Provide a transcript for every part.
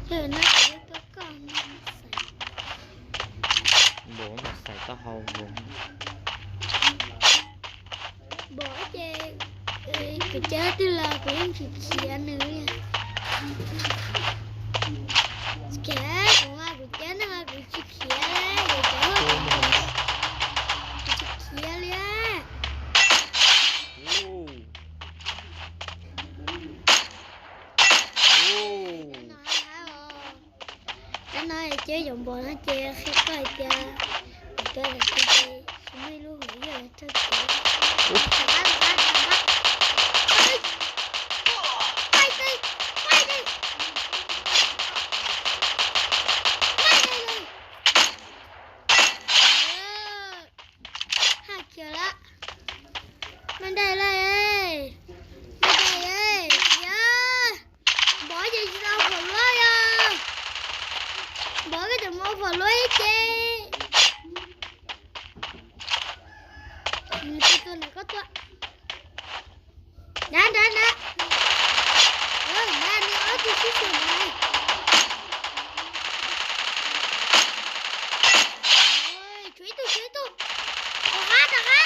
ເອີ ໜ້າຈະເຮັດຕົວກ່ອນໃສ່ ບໍ່ມາໃສ່ຕາເຮົາ ບໍ່ ບໍ່ເຈ ເອີຍ ກູເຈີຕິລາ ກູຍັງຂີ້ຂຽນຢູ່ເລີຍ ແກ ກູວ່າກູເຈີນະ ກູຂີ້ຂຽນແລ້ວ ກູຈະເຮັດຫຍັງ ກູຂີ້ຂຽນເລີຍ ໂອ້ ໂອ້ ຕານ້ອຍເຈ້ຢອມບອນເຈ້ເຄັດໄປເຈ້ ເຈົ້າຊິໄປຊິມີລູກເຍອະເຈົ້າເຈ້ ໂອ້ ໄປເລີຍ ໄປເລີຍ ໄປເລີຍ ໄປເລີຍ ຫາກຽວລະ ມັນໄດ້ເລີຍ ມັນໄດ້ເລີຍ ເຢ້. ບອຍ ຢ່າຊິເອົາຜົນເລີຍອະ ບອຍ ກໍຈະມາເອົາຜົນເລີຍເຈ້ ມີຕົວໄຫນກໍຕົວ ດັນ ດັນ ດັນ ເອີ ດັນນີ້ ເອົາທີ່ສຸດເລີຍ ໂອ້ຍ ຊ່ວຍຕູ້ ຊ່ວຍຕູ້ ຕະຫາ ຕະຫາ.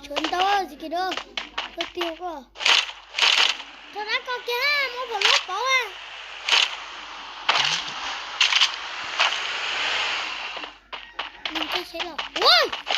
Chốn đâu gì kìa đâu. Tôi tiêu cơ. Cho nó con kia, mua của lốp báu à. Mình cái sẽ lọc. Ui!